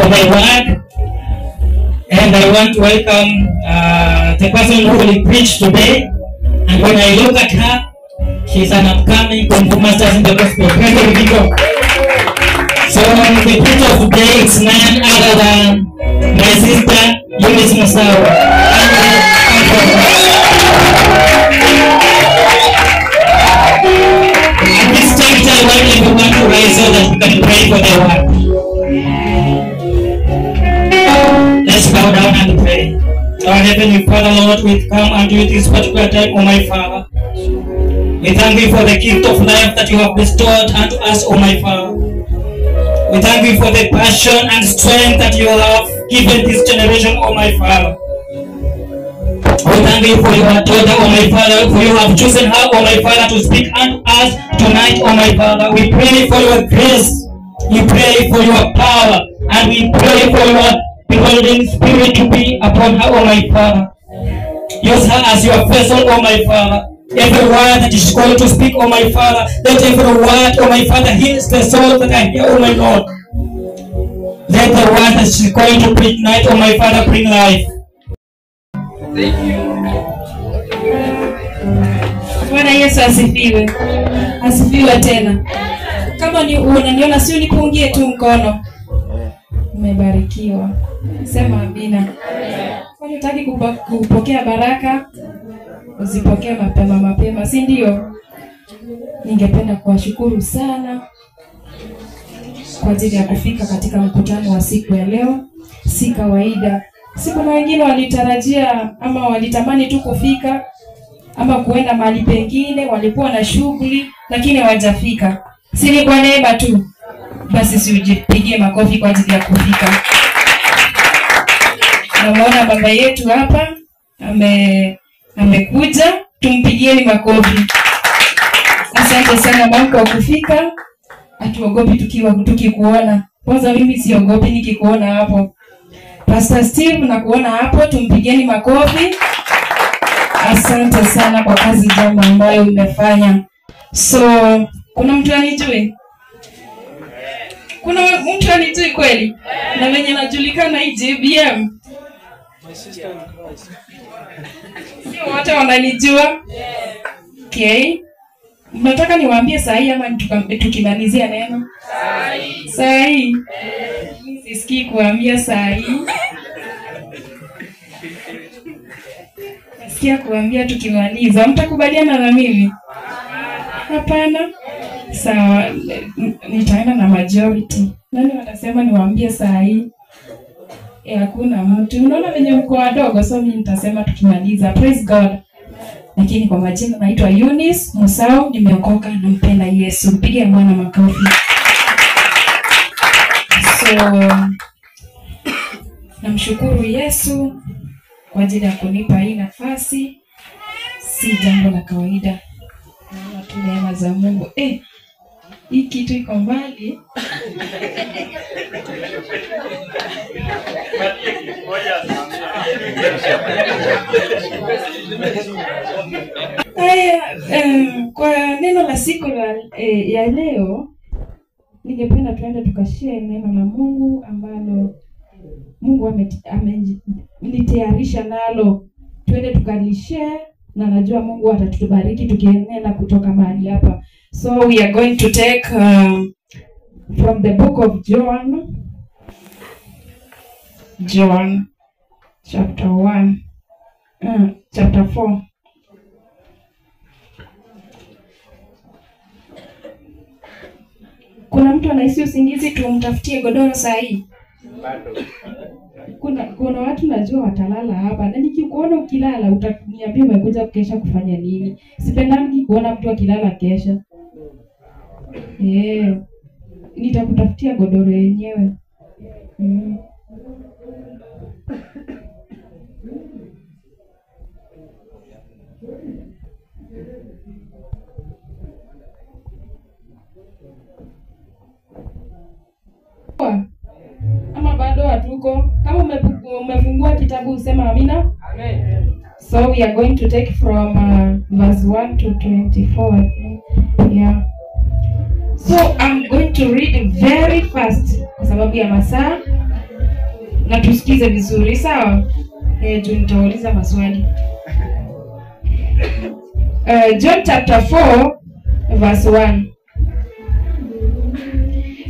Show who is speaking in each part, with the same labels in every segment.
Speaker 1: for the word. And I want to welcome the person who will preach today. And when I look at her, she's an upcoming Kung Fu Masters in the Gospel. Praise the Lord. So the preacher of today is none other than my sister Eunice Musau. At this juncture, I want everyone to rise so that we can pray for the word. Let's bow down and pray. Our Heavenly Father, Lord, we come unto you this particular time, O my Father. We thank you for the gift of life that you have bestowed unto us, O my Father. We thank you for the passion and strength that you have given this generation, O my Father. We thank you for your daughter, O my Father, for you have chosen her, O my Father, to speak unto us tonight, O my Father. We pray for your grace, we pray for your power, and we pray for your beholding spirit to be upon her, O my Father. Use her as your vessel, O my Father. Every word that is going to speak, O my Father, let every word, O my Father, heals the soul that I hear, O my Lord. Let the word that she's going to preach tonight, O my Father, bring life.
Speaker 2: Thank you. Bwana Yesu asifiwe. Asifiwe tena. Kama ni unaniona, sio nipungie tu mkono. Umebarikiwa. Sema amina. Kwani hutaki kupokea baraka? Uzipokee mapema mapema, si ndio? Ningependa kuwashukuru sana kwa ajili ya kufika katika mkutano wa siku ya leo. Si kawaida. Siku na wengine walitarajia ama walitamani tu kufika ama kuenda mahali pengine, walikuwa na shughuli lakini hawajafika. Si ni kwa neema tu? Basi si ujipigie makofi kwa ajili ya kufika. Namuona baba yetu hapa amekuja, tumpigieni makofi. Asante sana mama kwa kufika. Hatuogopi tukikuona. Kwanza mimi siogopi nikikuona hapo. Pastor Steve nakuona hapo, tumpigieni makofi. Asante sana kwa kazi njema ambayo umefanya. So, kuna mtu anijui? Kuna mtu anijui kweli? Na wenye najulikana hii JBM.
Speaker 3: My sister in Christ.
Speaker 2: Sio wote wananijua. Okay. Mnataka niwaambie saa hii ama tukimalizia neno? Saa hii. Sisikii kuambia saa hii. Nasikia kuambia tukimaliza. Mtakubaliana na mimi? Hapana. Sawa, nitaenda na majority. Nani wanasema niwaambie saa hii? Hakuna mtu. Unaona venye mko wadogo, so mimi nitasema tukimaliza. Praise God. Lakini kwa majina naitwa Eunice Musau, nimeokoka, nampenda Yesu. Pigia Bwana makofi. So namshukuru Yesu kwa ajili ya kunipa hii nafasi. Si jambo la kawaida. Naona tu neema za Mungu. Hii kitu iko mbali. Haya, kwa neno la siku ya leo, ningependa tuende tukashare neno la Mungu ambalo Mungu amenitayarisha nalo. Tuende tukalishare na najua Mungu atatubariki tukienena kutoka mahali hapa. So we are going to take from the book of John. John chapter 1, chapter 4. Kuna mtu anahisi usingizi, tumtafutie godoro saa hii? Kuna watu najua watalala hapa, na nikikuona ukilala utaniambia umekuja kesha kufanya nini. Sipendangi kuona mtu akilala kesha. Nitakutafutia godoro yenyewe. Ama bado hatuko? Kama umefungua kitabu usema amina.
Speaker 3: Amen.
Speaker 2: So we are going to take from verse 1 to 24, I think. Yeah. So I'm going to read very fast kwa sababu ya masaa. Na tusikize vizuri, sawa? Juu nitauliza maswali. John chapter 4 verse 1.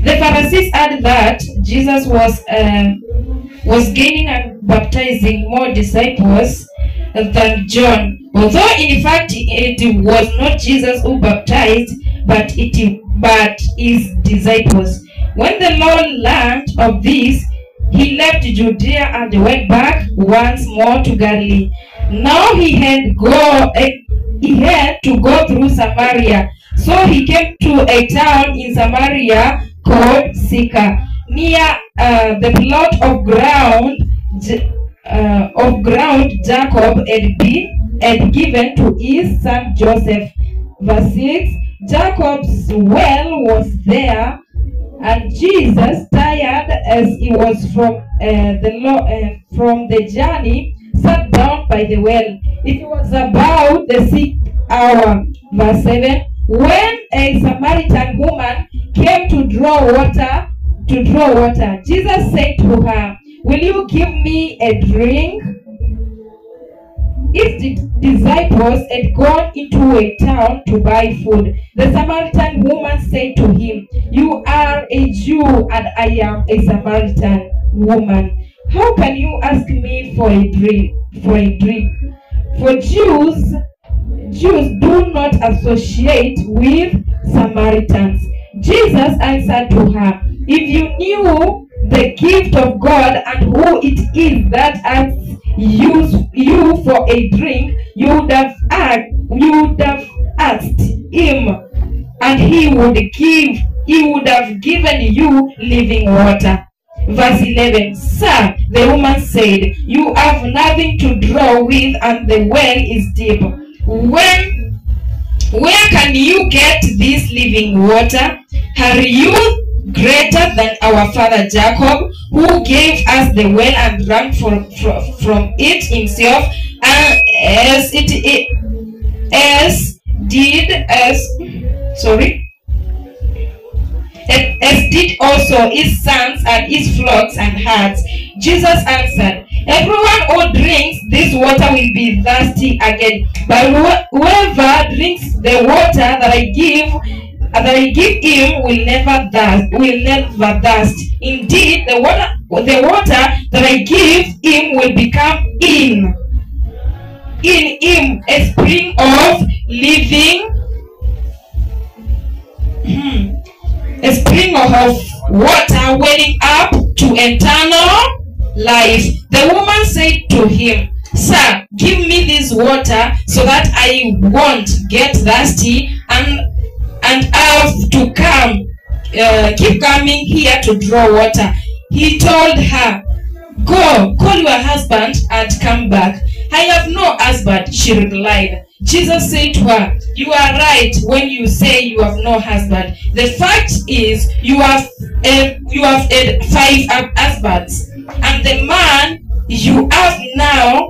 Speaker 2: The Pharisees heard that Jesus was gaining and baptizing more disciples than John, although in fact it was not Jesus who baptized, but his disciples. When the Lord learned of this, he left Judea and went back once more to Galilee. Now he had to go through Samaria. So he came to a town in Samaria called Sychar, near the plot of ground Jacob had given to his son Joseph. Verse 6, Jacob's well was there, and Jesus, tired as he was from the journey, sat down by the well. It was about the 6th hour. Verse 7, when a Samaritan woman came to draw water, Jesus said to her, "Will you give me a drink?" His disciples had gone into a town to buy food. The Samaritan woman said to him, "You are a Jew and I am a Samaritan woman. How can you ask me for a drink? For Jews do not associate with Samaritans." Jesus answered to her, "If you knew the gift of God and who it is that asks you for a drink, you would have asked him, and he would have given you living water." Verse 11, "Sir," the woman said, "you have nothing to draw with, and the well is deep. Where can you get this living water? Are you greater than our father Jacob, who gave us the well and drank from it himself, and as did also his sons and his flocks and herds?" Jesus answered, "Everyone who drinks this water will be thirsty again, but whoever drinks the water that I give him will never thirst. Indeed, the water that I give him will become in him a spring of living, a spring of water welling up to eternal life." The woman said to him, "Sir, give me this water so that I won't get thirsty and have to keep coming here to draw water." He told her, "Go, call your husband and come back." "I have no husband," she replied. Jesus said to her, "You are right when you say you have no husband. The fact is, you have had 5 husbands, and the man you have now,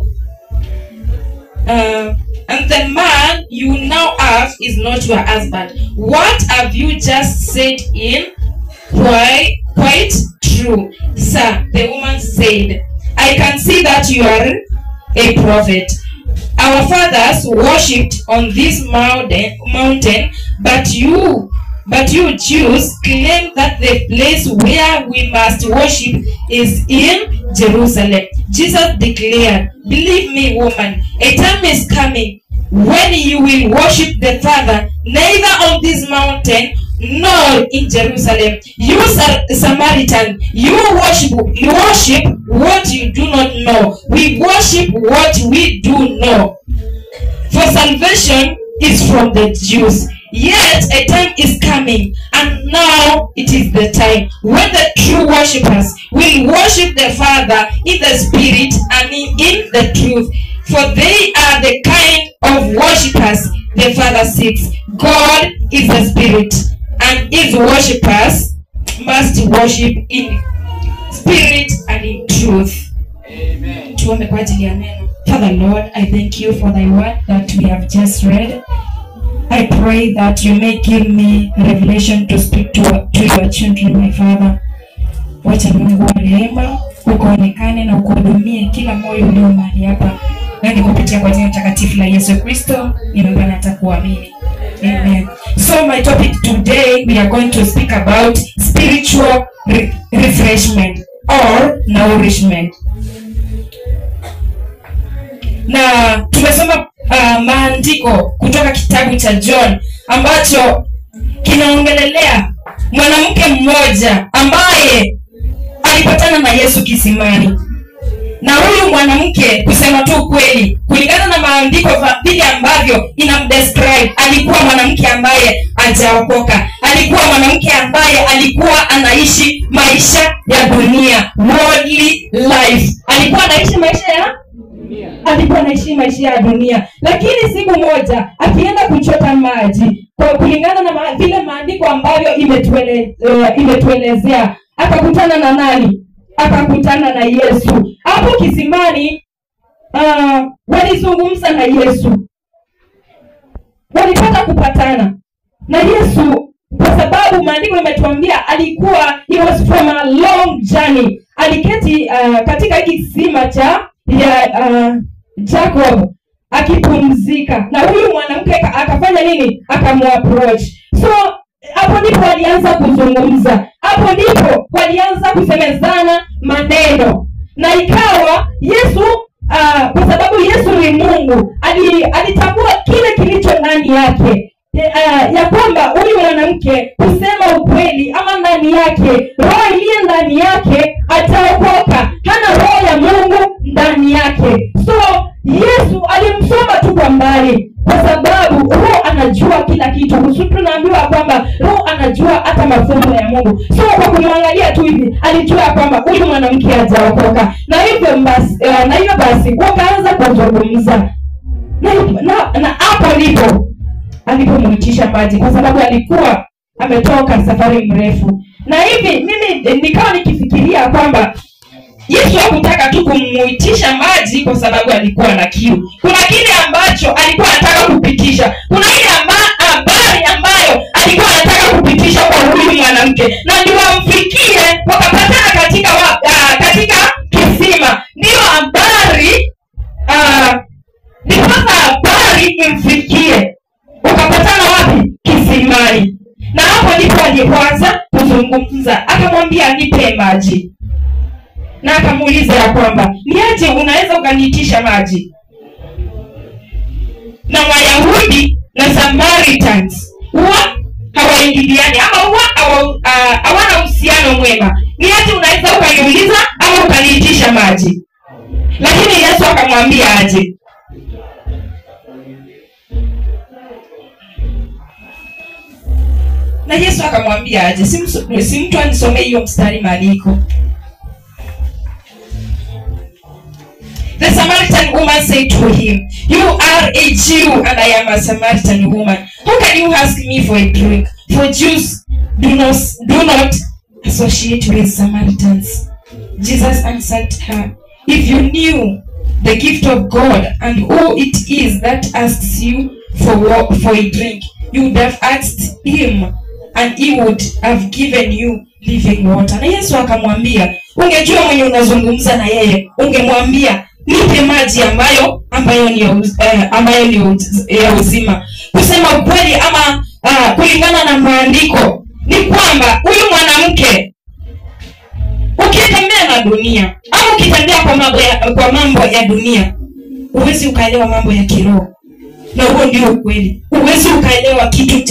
Speaker 2: is not your husband. What have you just said in quite true." "Sir," the woman said, "I can see that you are a prophet. Our fathers worshipped on this mountain, but you Jews claim that the place where we must worship is in Jerusalem." Jesus declared, "Believe me, woman, a time is coming when you will worship the Father neither on this mountain nor in Jerusalem. You Samaritan, you worship what you do not know. We worship what we do know, for salvation is from the Jews. Yet a time is coming, and now it is the time, when the true worshippers will worship the Father in the Spirit and in the truth. For they are the kind of worshippers the Father seeks. God is the Spirit, and his worshippers must worship in spirit and in truth."
Speaker 4: Amen.
Speaker 2: Tuombe kwa ajili ya neno. Father Lord, I thank you for thy word that we have just read. I pray that you may give me revelation to speak to your children, my Father. Wacha Mungu wa rehema ukaonekane na ukuhudumie kila moyo ulio mahali hapa. Na ni kupitia kwa jina takatifu la Yesu Kristo nimeomba na atakuamini. Amen. So my topic today, we are going to speak about spiritual refreshment or nourishment. Na tumesoma maandiko kutoka kitabu cha John ambacho kinaongelelea mwanamke mmoja ambaye alipatana na Yesu kisimani. Na huyu mwanamke, kusema tu kweli, kulingana na maandiko vile ambavyo inamdescribe, alikuwa mwanamke ambaye hajaokoka. Alikuwa mwanamke ambaye alikuwa anaishi maisha ya dunia, worldly life. Alikuwa anaishi maisha ya dunia. Alikuwa anaishi maisha ya dunia. Lakini siku moja akienda kuchota maji, kwa kulingana na vile maandiko ambavyo imetuelezea, akakutana na nani? Akakutana na Yesu. Hapo kisimani walizungumza na Yesu. Walipata kupatana na Yesu kwa sababu maandiko yametuambia alikuwa, he was from a long journey. Aliketi katika kisima cha Jacob akipumzika. Na huyu mwanamke akafanya nini? Akamuapproach. So hapo ndipo walianza kuzungumza. Hapo ndipo walianza kusemezana maneno. Na ikawa Yesu, kwa sababu Yesu ni Mungu, alitambua kile kilicho ndani yake. Ya kwamba huyu mwanamke kusema ukweli ama ndani yake, roho iliyo ndani yake ataokoka. Hana roho ya Mungu ndani yake. So Yesu alimsoma tu kwa mbali, kwa sababu roho anajua kila kitu. Tunaambiwa kwamba roho anajua hata mafumbo ya Mungu. So kwa kumwangalia tu hivi alijua kwamba huyu mwanamke hajaokoka. Na hivyo basi wakaanza kuzungumza. Na hapo ndipo alipomuitisha maji, kwa sababu alikuwa ametoka safari mrefu. Na hivi mimi nikawa nikifikiria kwamba Yesu hakutaka tu kumuitisha maji kwa sababu alikuwa na kiu. Kuna kile ambacho alikuwa anataka kupitisha. Kuna ile habari ambayo alikuwa anataka kupitisha kwa huyu mwanamke. Na ndio amfikie, wakapatana katika kisima. Ndio habari, ndiposa habari imfikie. Wakapatana wapi? Kisimani. Na hapo ndipo alipoanza kuzungumza. Akamwambia nipe maji. Na akamuuliza ya kwamba ni aje unaweza ukaniitisha maji? Na Wayahudi na Samaritans huwa hawaingiliani ama huwa hawana uhusiano mwema. Ni aje unaweza ukaniuliza ama ukaniitisha maji? Lakini Yesu akamwambia aje? Na Yesu akamwambia aje? Si mtu anisomee hiyo mstari maandiko. The Samaritan woman said to him, "You are a Jew and I am a Samaritan woman. How can you ask me for a drink? For Jews do not associate with Samaritans." Jesus answered her, "If you knew the gift of God and who it is that asks you for a drink, you would have asked him and he would have given you living water." Na Yesu akamwambia, ungejua mwenye unazungumza na yeye, ungemwambia nipe maji ambayo ni ya uzima. Kusema ukweli ama kulingana na maandiko ni kwamba huyu mwanamke, ukitembea na dunia au ukitembea kwa mambo ya dunia, huwezi ukaelewa mambo ya kiroho. Na huo ndio ukweli. Huwezi ukaelewa kitu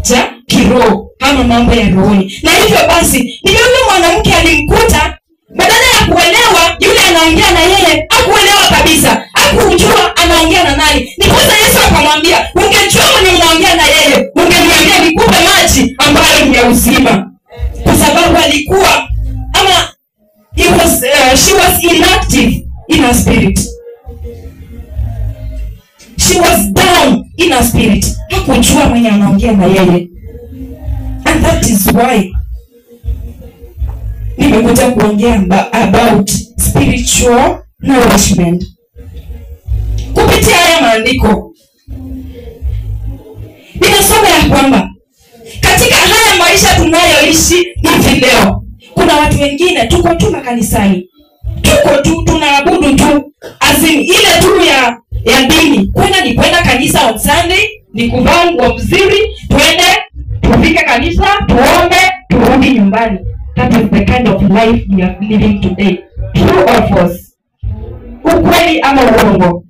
Speaker 2: cha kiroho ama mambo ya rohoni. Na hivyo basi, ni yule mwanamke alimkuta, badala ya kuelewa yule anaongea na yeye, hakuelewa kabisa. Hakujua anaongea na nani. Ndiposa Yesu akamwambia, ungejua mwenye unaongea na yeye, ungemwambia nikupe maji ambayo ni ya uzima. Kwa sababu alikuwa ama she was inactive in her spirit. She was down in her spirit. Hakujua mwenye anaongea na yeye. And that is why nimekuja kuongea about spiritual nourishment. Kupitia haya maandiko ninasoma ya kwamba katika haya maisha tunayoishi hivi leo, kuna watu wengine tuko tu makanisani, Tuko tu tunaabudu tu, as in ile tu ya dini. Kwenda ni kwenda kanisa on Sunday, ni kuvaa nguo mzuri, twende tufike kanisa, tuombe, turudi nyumbani. That is the kind of life we are living today. True or false? Ukweli ama uongo?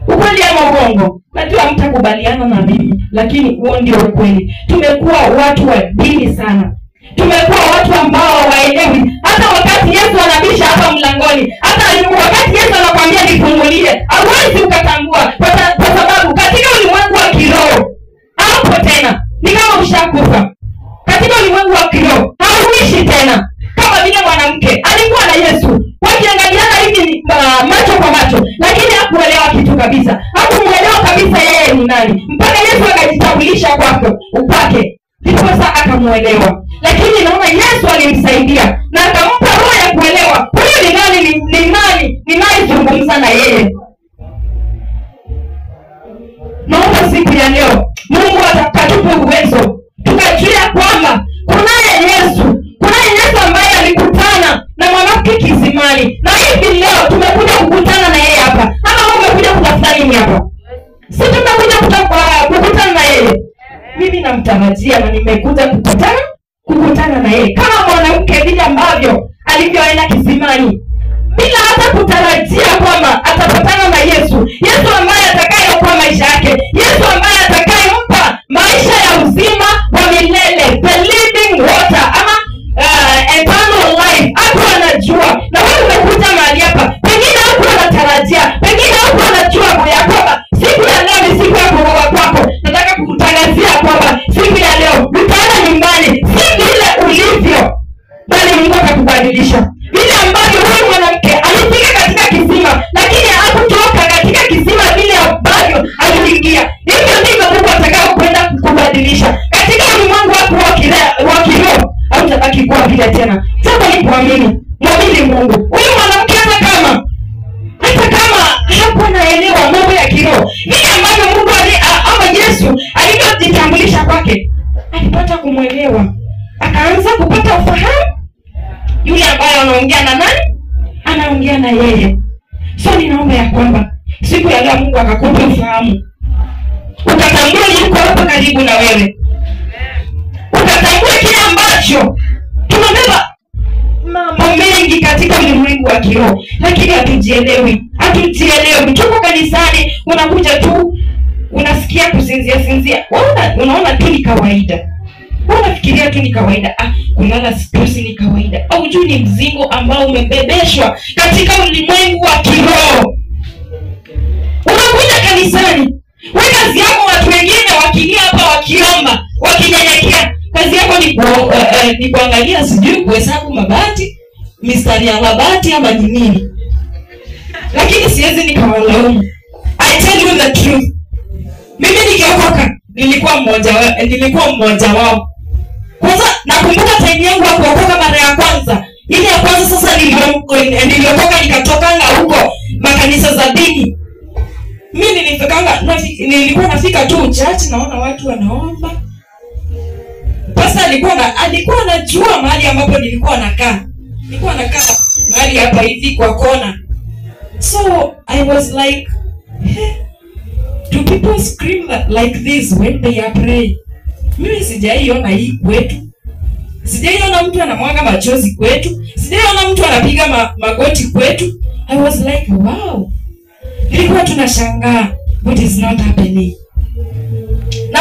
Speaker 2: Ukweli ama uongo? Najua mtakubaliana na mimi, lakini huo ndio ukweli. Tumekuwa watu wa dini sana. Tumekuwa watu ambao hawaelewi. Hata wakati Yesu anabisha hapa mlangoni, hata wakati Yesu anakuambia nifungulie, hauwezi ukatambua, kwa sababu katika ulimwengu wa kiroho hapo tena ni kama ushakufa. Katika ulimwengu wa kiroho hauishi tena. Kama vile mwanamke alikuwa na Yesu, wakiangaliana hivi macho kwa macho, lakini hakuelewa kitu kabisa. Hakumuelewa kabisa yeye ni nani, mpaka Yesu akajitambulisha kwake, ndiposa akamuelewa. Lakini naona Yesu alimsaidia na akampa roho ya kuelewa huyu ni nani, ni nani ninayezungumza na yeye. Naomba siku ya leo Mungu atakatupa uwezo tukajua kwamba kunaye Yesu, kunaye Yesu ambaye alikutana na mwanamke kisimani, na hivi leo tumekuja kukutana na yeye hapa. Ama wewe umekuja kutafuta nini hapa? Si tumekuja kukutana na yeye. Mimi namtarajia na nimekuja kukutana na yeye kama mwanamke vile ambavyo alivyoenda kisimani bila hata kutarajia kwamba atapatana na Yesu. Yesu ambaye atakayeokoa maisha yake, Yesu ambaye atakayempa maisha ya uzima wa milele, the living water ama eternal life. Hapo anajua. Na wewe umekuja mahali hapa, pengine hapo anatarajia, pengine hapo anajua ya kwamba siku ya leo ni siku ya kuokoka kwako. Nataka kukutangazia kwamba siku ya leo utaenda nyumbani si vile ulivyo, bali Mungu atakubadilisha. Vile ambavyo huyu mwanamke alifika katika kisima, lakini hakutoka katika kisima vile ambavyo aliingia, hivyo ndivyo Mungu atakao kwenda kukubadilisha katika ulimwengu wako wa kiroho. Hautabaki kuwa vile tena. Sasa ni kuamini, mwamini Mungu. Huyu mwanamke hata kama hakuwa anaelewa mambo ya kiroho, vile ambavyo Mungu ama Yesu alivyojitambulisha kwake, alipata kumwelewa, akaanza kupata ufahamu yule ambaye anaongea na nani, anaongea na yeye. So ninaomba ya kwamba siku ya leo Mungu akakupa ufahamu, ukatambua yuko hapo karibu na wewe, ukatambua kile ambacho tumebeba mambo mengi katika ulimwengu wa kiroho, lakini hatujielewi, hatujielewi. Tuko kanisani, unakuja tu unasikia kusinzia sinzia, unaona tu ni kawaida, unafikiria tu ni kawaida, kulala sikusi ni kawaida. Au juu ni mzingo ambao umebebeshwa katika ulimwengu wa kiroho. Unakuja kanisani, wewe kazi yako, watu wengine wakilia hapa, wakiomba, wakinyenyekea, kazi yako ni kuangalia sijui kuhesabu mabati, mistari ya mabati ama ni nini. Lakini siwezi nikawalaumu. I tell you the truth. Mimi nikiokoka nilikuwa mmoja wao. Kwanza nakumbuka time yangu ya kuokoka mara ya kwanza. Ile ya kwanza sasa niliokoka nikatokanga huko makanisa za dini. Mimi nilikuwa nafika tu church, naona watu wanaomba. Pastor alikuwa anajua mahali ambapo nilikuwa nakaa. Nilikuwa nakaa mahali hapa hivi kwa kona. So I was like, hey, do people scream like this when they are praying? Mimi sijaiona hii kwetu. Sijaiona mtu anamwaga machozi kwetu. Sijaiona mtu anapiga magoti kwetu. I was like, wow. Nilikuwa tunashangaa, what is not happening. Na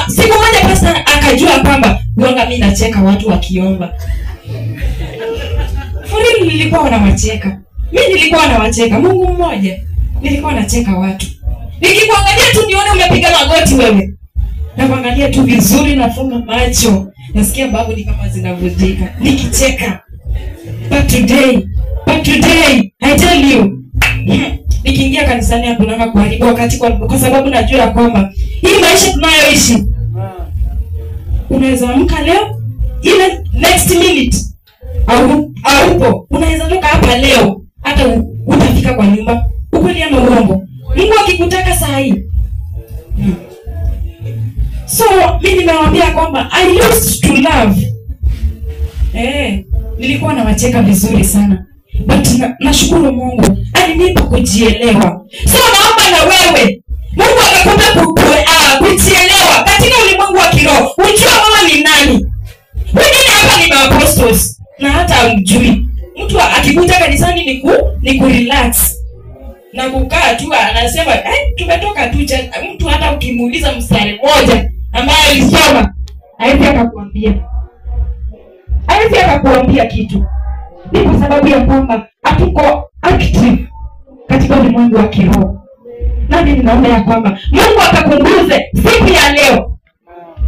Speaker 2: siku moja pastor akajua kwamba huanga mimi nacheka watu wakiomba. For real nilikuwa nawacheka. Mimi nilikuwa nawacheka. Mungu mmoja. Nilikuwa nacheka watu. Nikikuangalia tu nione umepiga magoti wewe. Na kuangalia tu vizuri, nafunga macho. Nasikia babu ni kama zinavunjika. Nikicheka. But today, I tell you, nikiingia kanisani hakunanga kuharibu wakati kwa sababu najua kwamba hii maisha tunayoishi, unaweza amka leo, ile next minute haupo. Unaweza toka hapa leo hata utafika kwa nyumba. Ukweli ama uongo? Mungu akikutaka saa hii. So mimi nimewaambia kwamba I used to love. Nilikuwa nawacheka vizuri sana. But nashukuru Mungu alinipa kujielewa. So naomba na wewe Mungu akakupa kujielewa katika ulimwengu wa kiroho. Ujue wewe ni nani. Wengine hapa ni apostles na hata hamjui. Mtu akikuja kanisani ni ku relax na kukaa tu, anasema tumetoka tu. Mtu hata ukimuuliza mstari mmoja ambaye alisoma hawezi akakuambia. Hawezi akakuambia kitu. Ni kwa sababu ya kwamba hatuko active katika ulimwengu wa kiroho. Nami ninaomba ya kwamba Mungu akakunguze siku ya leo,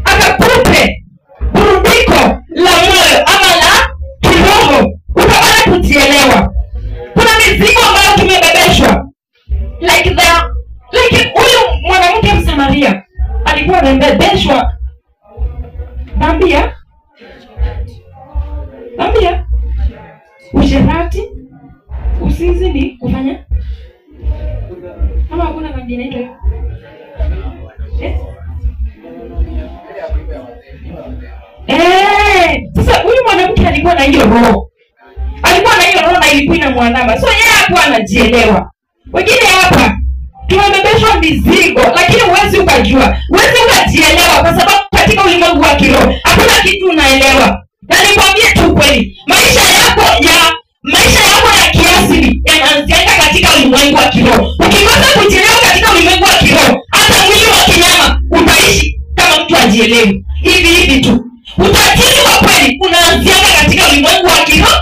Speaker 2: akakupe burudiko la moyo ama la kiroho, ukapata kujielewa. Kuna mizigo ambayo tumebebeshwa. Like huyu mwanamke Msamaria alikuwa amebebeshwa dhambi ya usherati, uzinzi, ni kufanya ama hakuna dhambi inaitwa hiyo? Sasa huyu mwanamke alikuwa na hiyo roho. Alikuwa na hiyo roho na ilikuwa inamwandama. So yeye hakuwa anajielewa. Wengine hapa tumebebeshwa mizigo, lakini huwezi ukajua, huwezi ukajielewa, kwa sababu katika ulimwengu wa kiroho hakuna kitu unaelewa. Na nikwambie tu kweli, maisha yako ya kiasili yanaanzia katika ulimwengu wa kiroho. Ukikosa kujielewa katika ulimwengu wa kiroho, hata mwili wa kinyama utaishi kama mtu ajielewi hivi hivi tu. Utajiri wa kweli unaanzia katika ulimwengu wa kiroho,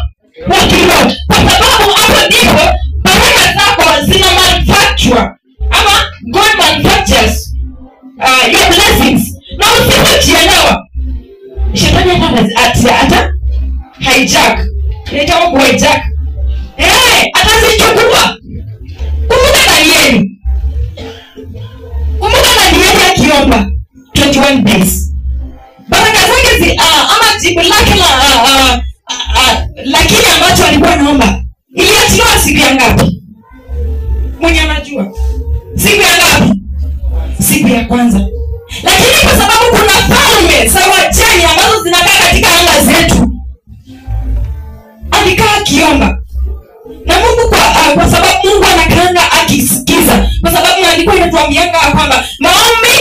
Speaker 2: kwa sababu hapo ndipo baraka zako zina manufacture, ama God manufactures your blessings. Na usipojielewa, shetani hata hijack. Inaitwa ku hijack. Atazichukua. Kumbuka Danieli. Kumbuka Danieli akiomba 21 days. Baraka zake ama jibu lake la kile ambacho alikuwa anaomba iliachiliwa siku ya ngapi? Mwenye anajua. Siku ya ngapi? Siku ya kwanza. Lakini kwa sababu kuna falme za wajani ambazo zinakaa katika anga zetu, alikaa akiomba. Na Mungu kwa sababu Mungu anakaanga akisikiza. Kwa sababu maandiko yanatuambianga kwamba maombi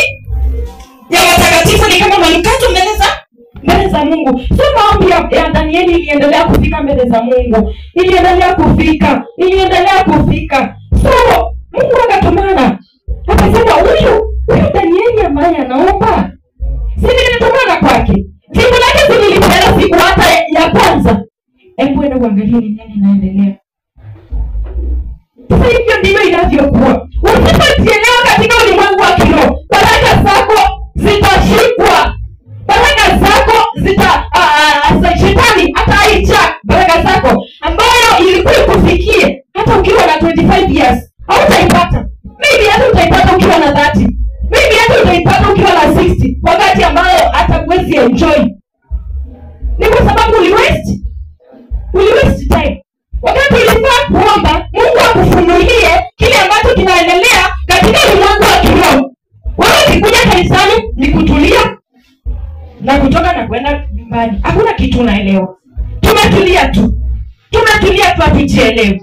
Speaker 2: ya watakatifu ni kama manukato mbele za Mungu. So maombi ya Danieli iliendelea kufika mbele za Mungu. Iliendelea kufika. So Mungu akatumana. Akasema huyu Danieli ambaye anaomba, si nilitumana kwake. Jibu lake si nilipeana siku hata ya kwanza. Hebu enda uangalie ni nini inaendelea. Sasa hivyo ndivyo inavyokuwa. Usipojielewa katika ulimwengu wa kiroho, baraka zako zitashikwa. Baraka zako shetani ataicha baraka zako ambayo ilikuwa ikufikie hata ukiwa na 25 years hautaipata. Maybe hata utaipata ukiwa na 30. Maybe hata utaipata ukiwa na 60, wakati ambayo hata huwezi enjoy. Ni kwa sababu uliwaste time. Wakati ulifaa kuomba Mungu akufunulie kile ambacho kinaendelea katika ulimwengu wa kiroho. Wewe ukikuja kanisani ni kutulia na kutoka na kwenda nyumbani. Hakuna kitu unaelewa. Tumetulia tu. Hatujielewi.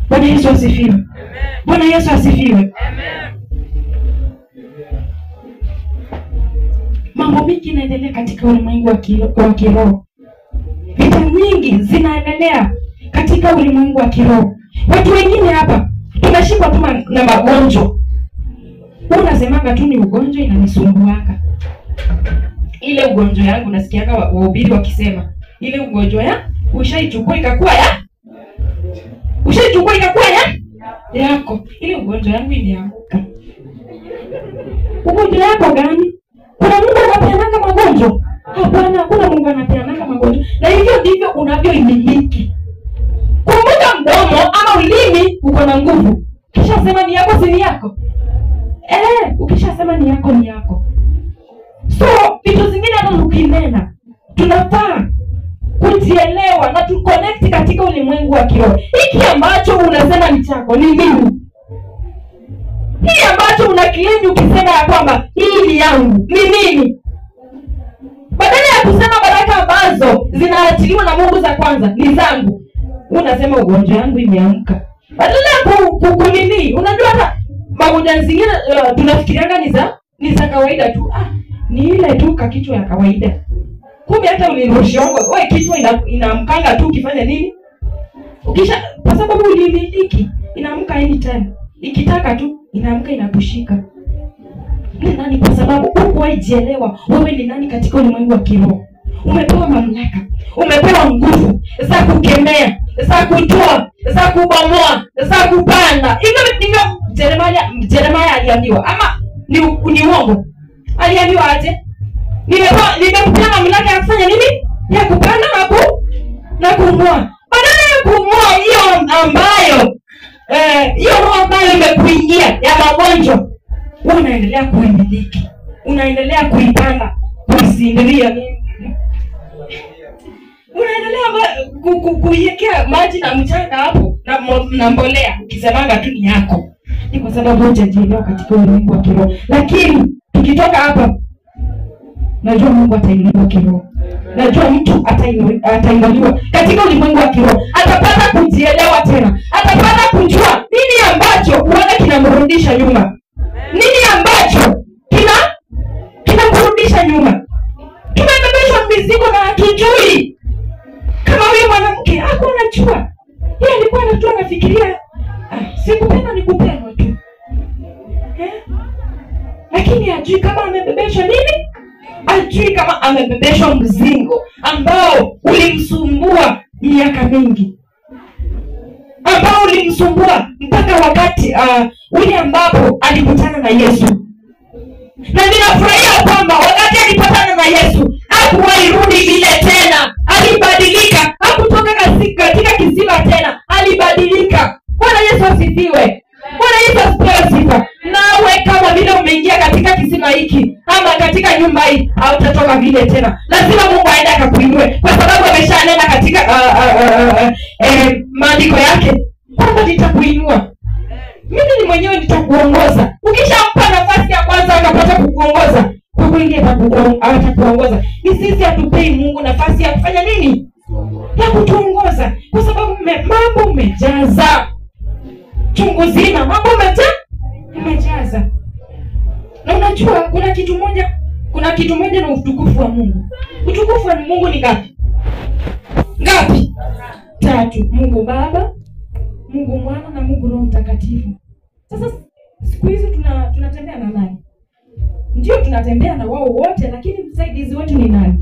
Speaker 2: Bwana Yesu asifiwe. Bwana Yesu asifiwe. Amen. Mambo mingi yanaendelea katika ulimwengu wa kiroho. Vita nyingi zinaendelea katika ulimwengu wa kiroho. Watu wengine hapa tunashikwa tu na magonjwa. Unasemanga tu ni ugonjwa inanisumbuanga. Ile ugonjwa yangu nasikianga wahubiri wakisema, ile ugonjwa ya ushaichukua ikakuwa ya yako. Ile ugonjwa yangu ilianguka. Ugonjwa yako gani? Kuna Mungu anapeananga magonjwa? Hapana, kuna Mungu anapeananga magonjwa. Na hivyo ndivyo unavyoimiliki. Kumbuka mdomo ama ulimi uko na nguvu. Kisha sema ni yako, si ni yako. Ukishasema ni yako, ni yako. So vitu zingine hata ukinena, tunafaa kujielewa na tu connect katika ulimwengu wa kiroho. Hiki ambacho unasema ni chako ni mimi. Hii ambacho unaclaim ukisema ya kwamba hii ni yangu, ni mimi. Badala ya kusema baraka zinaachiliwa na Mungu za kwanza ni zangu. Unasema ugonjwa wangu imeamka. Badala ya kunini, unajua hata magonjwa zingine tunafikirianga ni za kawaida tu. Ni ile tu kakichwa ya kawaida. Kumbe hata ulirushongo, wewe kichwa inaamkanga tu ukifanya nini? Ukisha, kwa sababu ulimiliki, inaamka anytime. Ikitaka tu inaamka inakushika. Ni nani? Kwa sababu hukuwahi-jielewa wewe ni nani katika ulimwengu wa kiroho. Umepewa mamlaka, umepewa nguvu za kukemea, za kutoa, za kubomoa, za kupanda. Hivyo ndivyo Jeremiah aliambiwa. Ama ni uongo? Aliambiwa aje? Nimekupa mamlaka ya kufanya nini? Ya kupanda na kung'oa. Badala ya kung'oa hiyo ambayo hiyo roho ambayo imekuingia ya magonjwa, wewe unaendelea kuimiliki, unaendelea kuipanda, kuisindilia, unaendelea kuiwekea maji na mchanga hapo na mbolea, ukisemanga tu ni yako. Ni kwa sababu hujajielewa katika ulimwengu wa kiroho. Lakini tukitoka hapa, najua Mungu atainuliwa kiroho. Najua mtu atainuliwa katika ulimwengu wa kiroho. Atapata kujielewa tena. Atapata kujua nini ambacho huenda kinamrudisha nyuma. Nini ambacho kinamrudisha nyuma. Tumebebeshwa mizigo na hatujui. Kama huyu mwanamke hakuwa anajua. Yeye alikuwa anajua, anafikiria sikupenda ni kupendwa tu. Lakini hajui kama amebebeshwa nini? Hajui kama amebebeshwa mzingo ambao ulimsumbua miaka mingi, ambao ulimsumbua mpaka wakati ule ambapo alikutana na Yesu. Na ninafurahia kwamba wakati alipatana na Yesu hakuwahi rudi vile tena. Alibadilika, hakutoka katika kisima tena, alibadilika. Bwana Yesu asifiwe. Bwana Yesu asifiwe sifa. Nawe kama vile umeingia katika kisima hiki ama katika nyumba hii, hautatoka vile tena. Lazima Mungu aende akakuinue, kwa sababu ameshanena katika maandiko yake kwamba nitakuinua. Mimi ni mwenyewe nitakuongoza. Ukishampa nafasi ya kwanza akapata kukuongoza, kwa kweli atakuongoza. Ni sisi hatupei Mungu nafasi ya kufanya nini? Ya kutuongoza, kwa sababu mambo umejaza chungu zima, mambo umejaza. Na unajua kuna kitu moja na utukufu wa Mungu. Utukufu wa Mungu ni ngapi? Ngapi? Tatu. Mungu Baba, Mungu Mwana na Mungu Roho Mtakatifu. Sasa siku hizi tunatembea na nani? Ndio tunatembea na wao wote, lakini msaidizi wetu ni nani?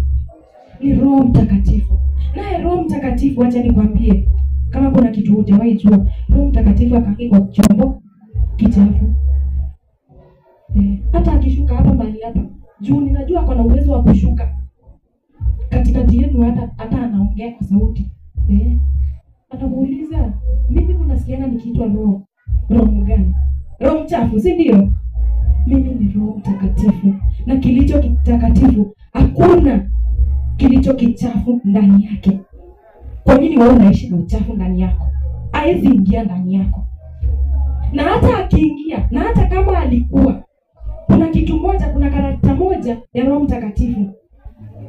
Speaker 2: Ni Roho Mtakatifu. Naye Roho Mtakatifu, acha nikwambie, kama kuna kitu hujawahi jua, Roho Mtakatifu akakaa kwa chombo kichafu. Hata akishuka hapa mahali hapa, juu ninajua ako na uwezo wa kushuka katikati yenu, hata anaongea kwa sauti. Anamuuliza, mimi mnasikiana nikiitwa roho gani? Roho mchafu, si ndio? Mimi ni Roho Mtakatifu, na kilicho kitakatifu hakuna kilicho kichafu ndani yake. Kwa nini wewe unaishi na uchafu ndani yako? Haezi ingia ndani yako. Na hata akiingia, na hata kama alikuwa, kuna kitu moja, kuna karakta moja ya Roho Mtakatifu.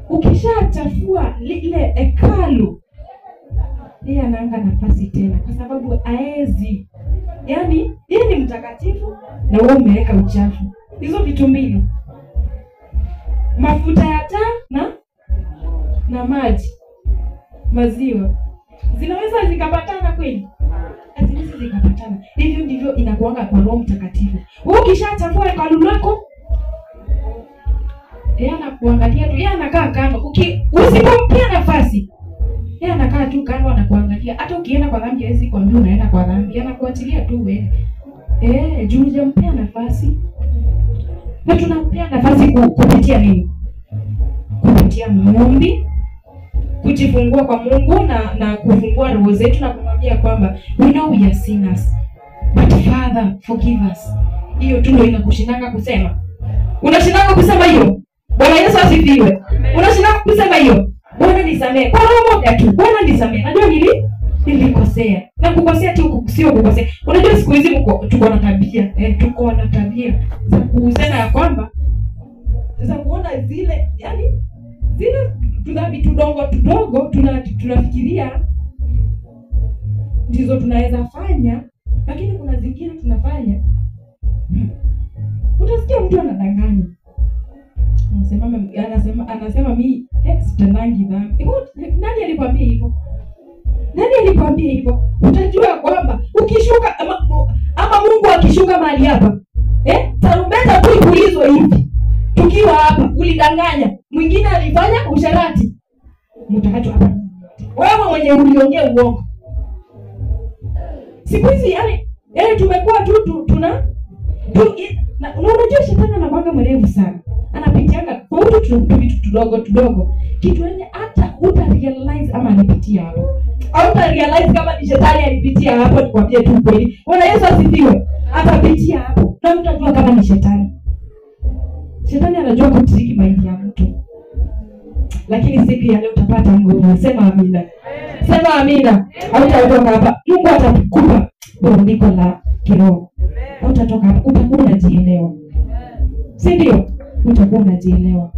Speaker 2: Ukishachafua lile hekalu, yeye anaanga nafasi tena, kwa sababu haezi. Yaani, yeye ni mtakatifu na wewe umeweka uchafu. Hizo vitu mbili, mafuta ya taa na maji, maziwa, zinaweza zikapatana kweli? Haziwezi zikapatana. Hivyo ndivyo inakuanga kwa Roho Mtakatifu. Wewe ukishachafua hekalu lako, yeye anakuangalia tu, yeye anakaa kando. Usipompea nafasi, yeye anakaa tu kando anakuangalia. Hata ukienda kwa dhambi hawezi kuambia unaenda kwa dhambi, anakuachilia tu wewe. Juu hujampea nafasi. Na tunampea nafasi kupitia nini? Kupitia maombi, kujifungua kwa Mungu na kufungua roho zetu na kumwambia kwamba we know we are sinners, but Father forgive us. Hiyo tu ndio inakushindanga kusema. Unashindanga kusema hiyo? Bwana Yesu asifiwe. Unashindanga kusema hiyo? Bwana nisamehe. Kwa roho moja tu, Bwana nisamehe. Najua nilikosea. Na kukosea tu sio kukosea. Unajua siku hizi tuko na tabia, tuko na tabia za kusema ya kwamba sasa kuona zile, yani Zile tudhambi tudogo tudogo tunafikiria ndizo tunaweza fanya, lakini kuna zingine tunafanya. Utasikia mtu anadanganya. Anasema mimi sitendangi dhambi. Nani alikwambia hivyo? Nani alikwambia hivyo? Utajua kwamba ukishuka ama Mungu akishuka mahali hapa, tarumbeta tu ipulizwe hivi. Tukiwa hapa ulidanganya, mwingine alifanya usharati. Mtaachwa hapa. Wewe mwenye uliongea uongo. Siku hizi yani tumekuwa tu tuna na unajua shetani anakuwa mwerevu sana. Anapitianga kwa hutu vitu tudogo tudogo. Kitu yenye hata uta realize ama alipitia hapo. Hauta realize kama ni shetani alipitia hapo, nikwambie tu kweli. Bwana Yesu asifiwe. Atapitia hapo na mtajua kama ni shetani. Shetani anajua kutiriki maindi ya mtu. Lakini siku ya leo utapata nguvu. Sema amina. Sema amina. Hautatoka hapa. Mungu atakupa burudiko la kiroho. Hautatoka hapa, utakuwa unajielewa. Si ndio? Utakuwa unajielewa.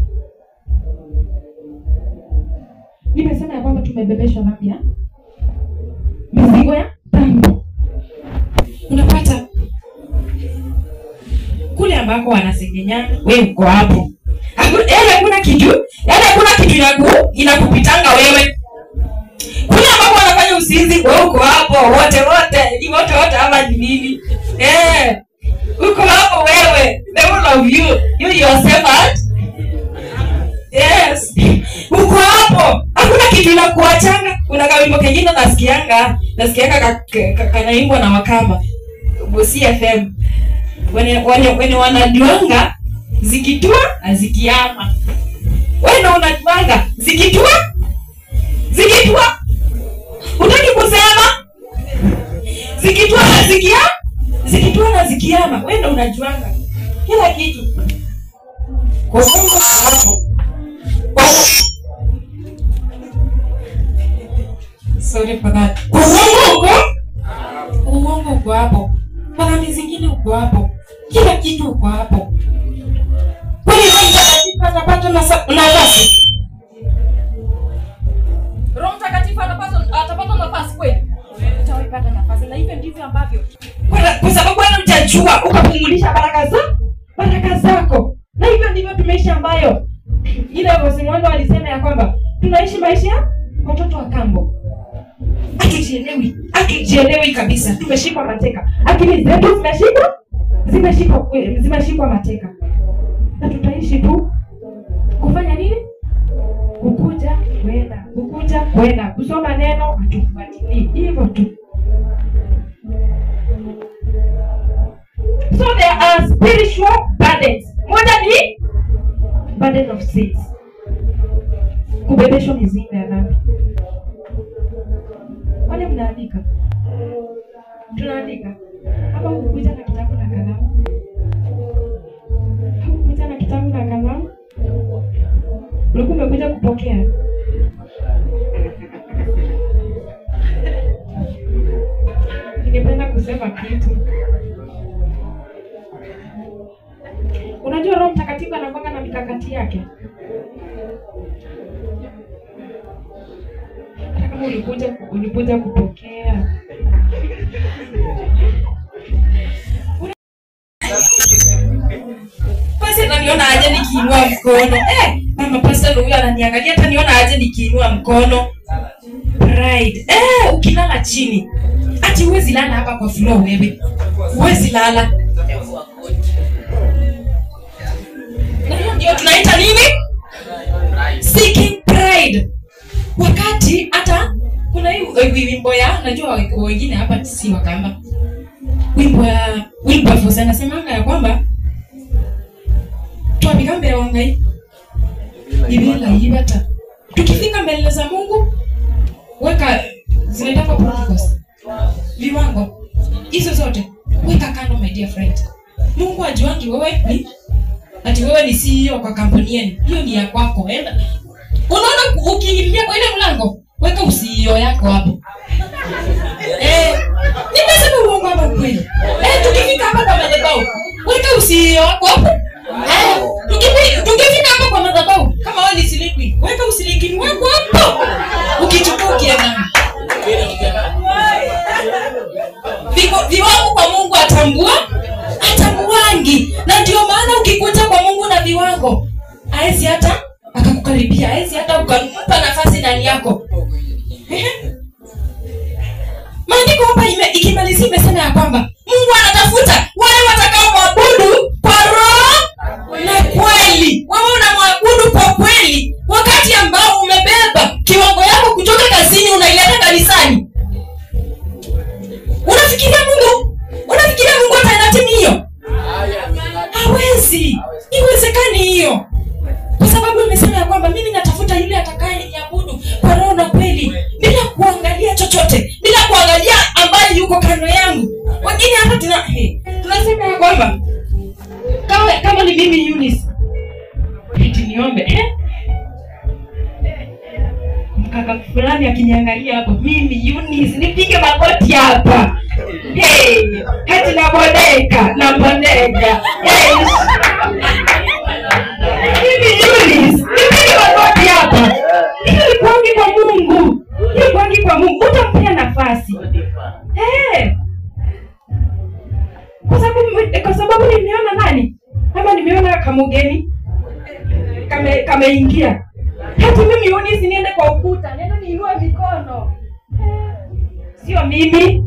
Speaker 2: Nimesema ya kwamba tumebebeshwa dhambi ya mizigo ya dhambi.
Speaker 4: Unapata kule ambako wanasengenyana, wewe uko hapo. Hakuna kitu, yaani hakuna kitu inakupitanga wewe. Kule ambako wanafanya usinzi, wewe uko hapo, wote wote, ni wote wote ama ni nini? Uko hapo wewe. The whole of you, you yourself at. Yes. Uko hapo. Hakuna kitu inakuachanga. Kuna kawimbo kengine nasikianga kanaimbwa na Wakamba. Bosi FM. Wene wanajuanga zikitua azikiama. Wewe unajuanga zikitua? Zikitua? Hutaki kusema? Zikitua na zikiama? Zikitua na zikiama. Wewe ndio unajuanga kila kitu. Kwa Mungu hapo. Sorry for that. Kwa Mungu uko? Uongo uko hapo. Kwa dhambi zingine uko hapo. Kila kitu uko hapo. Kwani Roho Mtakatifu atapata nafasi? Roho Mtakatifu atapata nafasi kweli? Utaipata nafasi. Na hivyo ndivyo ambavyo
Speaker 2: kwa sababu wewe hujajua ukapumulisha baraka zako. Na hivyo ndivyo tumeishi, ambayo ile Rosimwando alisema ya kwamba tunaishi maisha watoto wa kambo. Hatujielewi kabisa. Tumeshikwa mateka. Akili zetu zimeshikwa mateka. Na tutaishi tu kufanya nini? Kukuja kwenda, kukuja kwenda, kusoma neno hatufuatilii. Hivyo tu. So there are spiritual burdens. Moja ni burden of sins. Kubebeshwa mizigo ya dhambi. Wale mnaandika? Tunaandika. Hapa hukuja na kitabu na kalamu. Hukuja na kitabu na kalamu. Ulikuwa umekuja kupokea. Ningependa kusema kitu. Unajua Roho Mtakatifu anakuwa na mikakati yake. Hata kama ulikuja kupokea.
Speaker 4: Pastor ananiona aje nikiinua mkono. Mama pastor huyu ananiangalia, ataniona aje nikiinua mkono. Pride. Ukilala chini. Ati huwezi lala hapa kwa floor wewe. Huwezi lala. Na hiyo ndio tunaita nini? Seeking pride. Wakati hata kuna hii wimbo ya, najua wengine hapa si Wakamba. Wimbo ya Wilberforce anasemanga ya kwamba twabika mbele wa Ngai ibila ibata. Tukifika mbele za Mungu weka zinaitwa protocols, viwango hizo zote weka kando, my dear friend. Mungu ajuangi wewe ni ati wewe ni CEO kwa kampuni yenu, hiyo ni ya kwako. Enda unaona ukiingilia kwa ile mlango weka CEO yako hapo. Nimesema uongo hapa kweli? Tukifika hapa kwa madhabahu weka CEO wako hapo. Tukifika hapa kwa madhabahu kama wewe ni silipwi Weka usilikini wako hapo. Ukichukua ukienda. Viwango kwa Mungu atambua? Atambuangi. Na ndio maana ukikuja kwa Mungu na viwango, haezi hata akakukaribia, haezi hata ukampa nafasi ndani yako. Maandiko hapa ikimalizia imesema ya kwamba Mungu anatafuta wale watakaomwabudu kwa roho na kweli. Wewe unamwabudu kwa kweli wakati ambao umebeba kiwango yako kutoka kazini unaileta kanisani. Unafikiria Mungu? Unafikiria Mungu ataentertain hiyo? Hawezi. Iwezekani hiyo. Kwa sababu imesema ya kwamba mimi natafuta yule atakayeniabudu kwa roho na kweli, bila kuangalia chochote, bila kuangalia ambaye yuko kando yangu. Wengine hata tunasema ya kwamba kama ni mimi Eunice, eti niombe mkaka fulani akiniangalia hapo, mimi Eunice nipige magoti hapa. Hey, hati nabodeka, nabodeka. Hey. Mimi Eunice, nipige magoti hapa. Hiyo ni kuangi kwa Mungu. Hiyo kuangi kwa Mungu. Utampea nafasi. Hey. Kwa sababu nimeona nani? Kama nimeona kamugeni kameingia. Hata mimi Eunice niende kwa ukuta, niende niinue mikono. Sio mimi.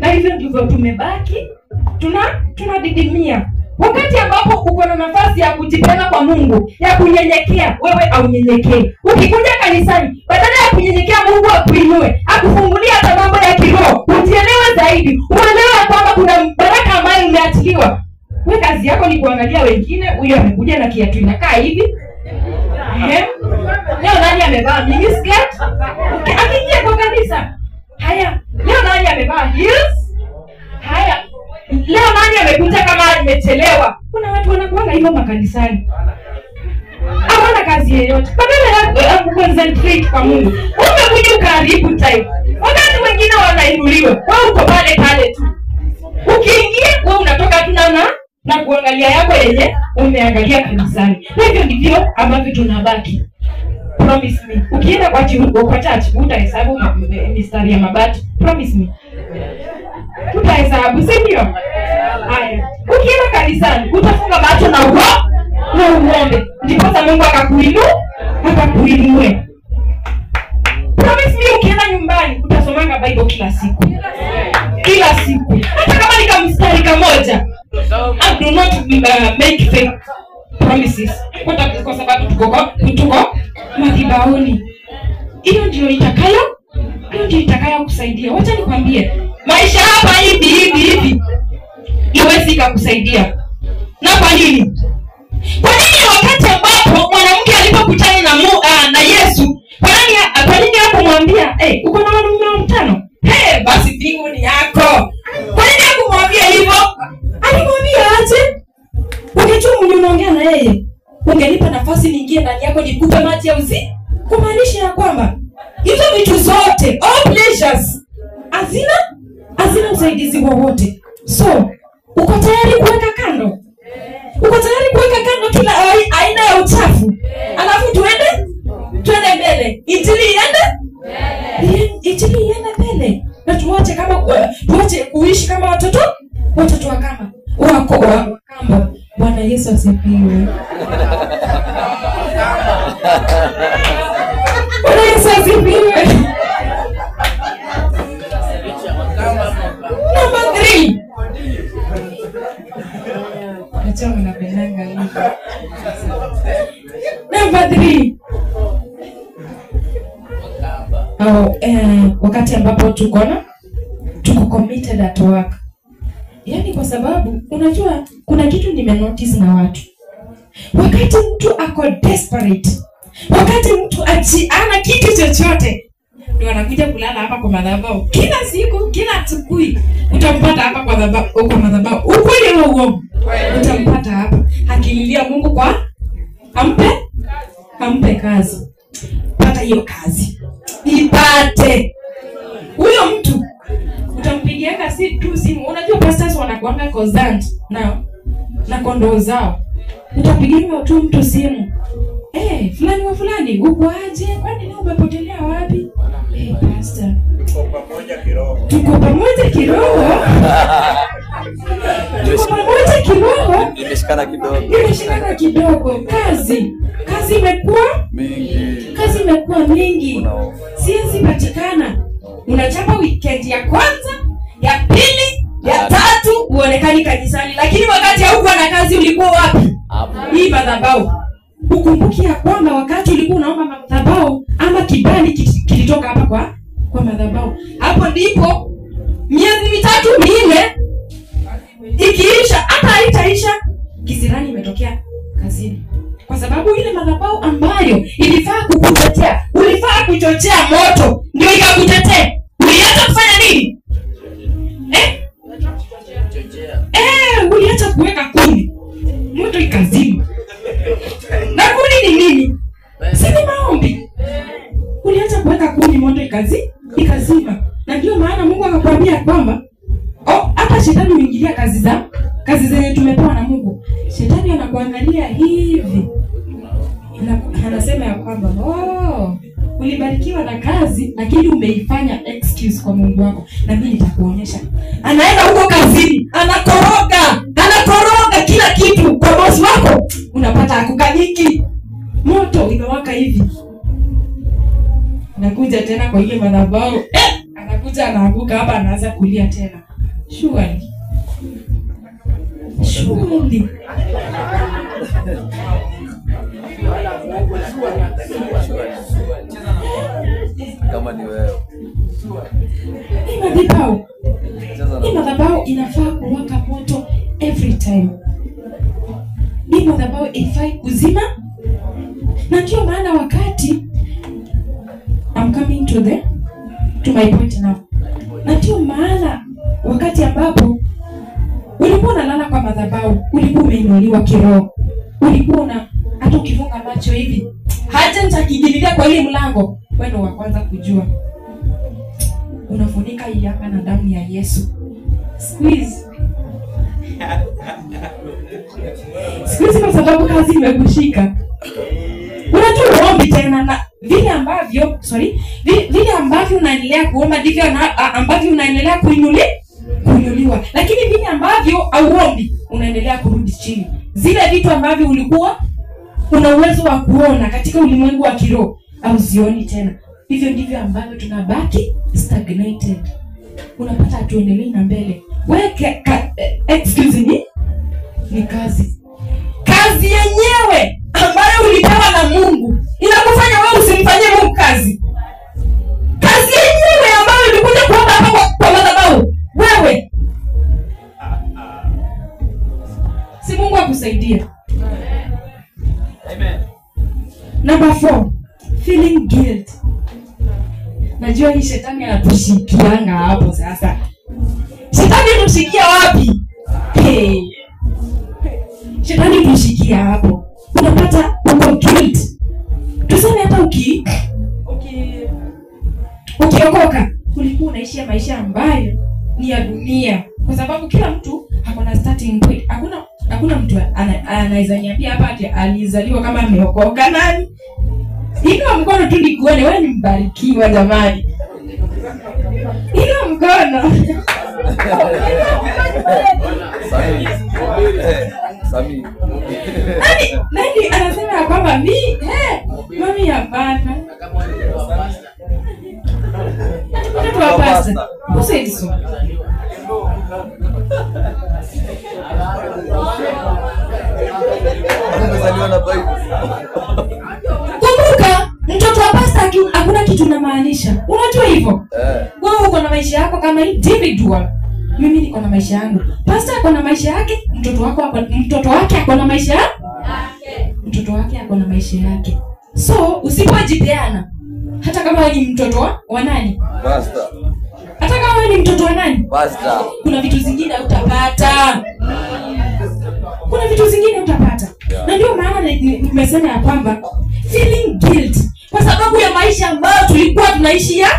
Speaker 4: Na hivyo ndivyo tumebaki. Tunadidimia. Wakati ambapo uko na nafasi ya kujipenda kwa Mungu, ya kunyenyekea, wewe haunyenyekei. Ukikuja kanisani, badala ya kunyenyekea Mungu akuinue, akufungulie hata mambo ya kiroho, ujielewe zaidi, uelewe kwamba kuna baraka ambayo umeachiliwa. Wewe kazi yako ni kuangalia wengine, huyo amekuja na kiatu inakaa hivi. Leo nani amevaa mini skirt? Akiingia kwa kanisa. Haya, leo nani amevaa heels? Haya, leo nani amekuja kama amechelewa? Kuna watu wanakuanga hivyo makanisani. Hawana kazi yoyote. Badala ya kuconcentrate kwa Mungu, umekuja ukaharibu time. Wakati wengine wanainuliwa, wewe uko pale pale tu. Ukiingia wewe unatoka tu na kuangalia yako yenye umeangalia kanisani. Hivyo ndivyo ambavyo tunabaki. Promise me. Ukienda kwa church utahesabu mistari ya mabati. Promise me. Utahesabu, si ndio? Haya. Ukienda kanisani utafunga macho na uombe. Ndipo Mungu akakuinue. Promise me, ukienda nyumbani utasomanga Bible kila siku. Kila siku. Hata kama ni kamstari kamoja. I do not make fake promises. Kwa sababu tuko madhabahuni. Hiyo ndio itakayo kusaidia. Wacha nikwambie, maisha hapa hivi hivi hivi iwezi kukusaidia. Na kwa nini? Kwa nini wakati ambapo mwanamke alipokutana na Yesu, kwa nini hakumwambia, "Eh, uko na wanaume watano? Hey, basi mbingu ni yako." Kwa nini hakumwambia hivyo? Alimwambia aje? Ungejua mwenye unaongea na yeye, ungenipa nafasi niingie ndani yako nikupe maji ya uzima. Kumaanisha ya kwamba hizo vitu zote, all pleasures, hazina usaidizi wowote. So, uko tayari kuweka kando? Uko tayari kuweka kando kila aina ya uchafu? Alafu tuende mbele. Injili iende? Injili iende mbele. Na tuache kuishi kama watoto wa kama wako wa kamba. Bwana Yesu asifiwe. Bwana Yesu asifiwe. Number 3. Acha mnapendanga hivi. Number 3. Wakati ambapo tuko committed at work. Yaani kwa sababu unajua kuna kitu nimenotice na watu. Wakati mtu ako desperate, wakati mtu ana kitu chochote, ndio anakuja kulala hapa kwa madhabahu. Kila siku, kila asubuhi utampata hapa kwa madhabahu, kwa madhabahu. Ukweli au uongo? Utampata hapa akililia Mungu kwa ampe kazi. Pata hiyo kazi. Ipate. Huyo mtu utampigianga si tu simu. Unajua pastors wanakuanga concerned na kondoo zao. Utapigia tu mtu simu.
Speaker 2: Fulani wa fulani, uko aje? Kwani leo umepotelea wapi? Pastor,
Speaker 5: tuko pamoja kiroho.
Speaker 2: Tuko pamoja kiroho. Tuko pamoja kiroho.
Speaker 6: Nimeshikana kidogo.
Speaker 2: Nimeshikana kidogo. Kazi imekuwa
Speaker 6: mingi.
Speaker 2: Kazi imekuwa mingi. Siwezi patikana. Unachapa weekend ya kwanza, ya pili, ya tatu uonekani kanisani, lakini wakati haukuwa na kazi ulikuwa wapi? Hii madhabahu. Ukumbuki ya kwamba wakati ulikuwa unaomba madhabahu ama kibali kilitoka hapa kwa madhabahu. Hapo ndipo miezi 3 4 ikiisha, hata haitaisha, kisirani imetokea kazini. Kwa sababu ile madhabahu ambayo ilifaa kukutetea, ulifaa kuchochea moto ndio ikakutetea. Uliacha kufanya nini? Uliacha kuweka kuni, moto ikazima. Na kuni ni nini? Si ni maombi. Uliacha kuweka kuni, moto ikazima. Na ndio maana Mungu akakwambia kwamba hata shetani huingilia kazi zenye tumepewa na Mungu. Shetani anakuangalia hivi. Anasema ya kwamba ulibarikiwa na kazi lakini umeifanya excuse kwa Mungu wako, na mimi nitakuonyesha. Anaenda huko kazini, anakoroga kila kitu kwa boss wako, unapata hakukaliki. Moto imewaka hivi. Anakuja tena kwa ile madhabahu, anakuja anaanguka hapa, anaanza kulia tena. Surely.
Speaker 6: Kama ni wewe.
Speaker 2: Hii madhabahu inafaa kuwaka moto every time. Hii madhabahu ifai kuzima. Na ndio maana wakati I'm coming to my point now. Na ndio maana wakati ambapo ulikuwa unalala kwa madhabahu, ulikuwa umeinuliwa kiroho. Ulikuwa una hata ukifunga macho hivi, hata nitakiingililia kwa ile mlango, wewe ndio wa kwanza kujua. Unafunika hii hapa na damu ya Yesu. Squeeze. Squeeze kwa sababu kazi imekushika. Unajua uombi tena na vile ambavyo, vile ambavyo unaendelea kuomba ndivyo ambavyo unaendelea kuinuliwa. Lakini vile ambavyo hauombi unaendelea kurudi chini. Zile vitu ambavyo ulikuwa una uwezo wa kuona katika ulimwengu wa kiroho hauzioni tena. Hivyo ndivyo ambavyo tunabaki stagnated. Unapata hatuendelei na mbele. Wewe excuse me, ni kazi. Kazi yenyewe ambayo ulipewa na Mungu inakufanya wewe usimfanyie Mungu kazi. Kazi yenyewe ambayo ulikuja kuomba hapa kwa madhabahu, wewe. Si Mungu akusaidie.
Speaker 1: Amen.
Speaker 2: Number 4, feeling guilt. Najua hii shetani anatushikianga hapo sasa. Shetani anatushikia wapi? Hey. Shetani anatushikia hapo. Unapata uko guilt. Tuseme hata ukiokoka, ulikuwa unaishi maisha ambayo ni ya dunia. Kwa sababu kila mtu hakuna starting point. Hakuna mtu anaweza niambia hapa ati alizaliwa kama ameokoka. Nani? Inua mkono tu nikuone, wewe ni mbarikiwa jamani. Inua mkono.
Speaker 6: Sami.
Speaker 2: Nani anasema kwamba mimi mami hapana. Mtoto wa pastor. Who said so? Kumbuka, mtoto wa pastor hakuna kitu unamaanisha. Unajua hivyo? Wewe uko na maisha yako kama individual. Mimi niko na maisha yangu. Pastor ako na maisha yake, mtoto wake ako na maisha yake. Mtoto wake ako na maisha yake. So, usipojipeana, hata kama wewe ni mtoto wa nani?
Speaker 6: Pastor.
Speaker 2: Hata kama wewe ni mtoto wa nani?
Speaker 6: Pastor.
Speaker 2: Kuna vitu zingine utapata. Kuna vitu zingine utapata.
Speaker 6: Yeah.
Speaker 2: Na ndio maana nimesema ya kwamba feeling guilt kwa sababu ya maisha ambayo tulikuwa tunaishi ya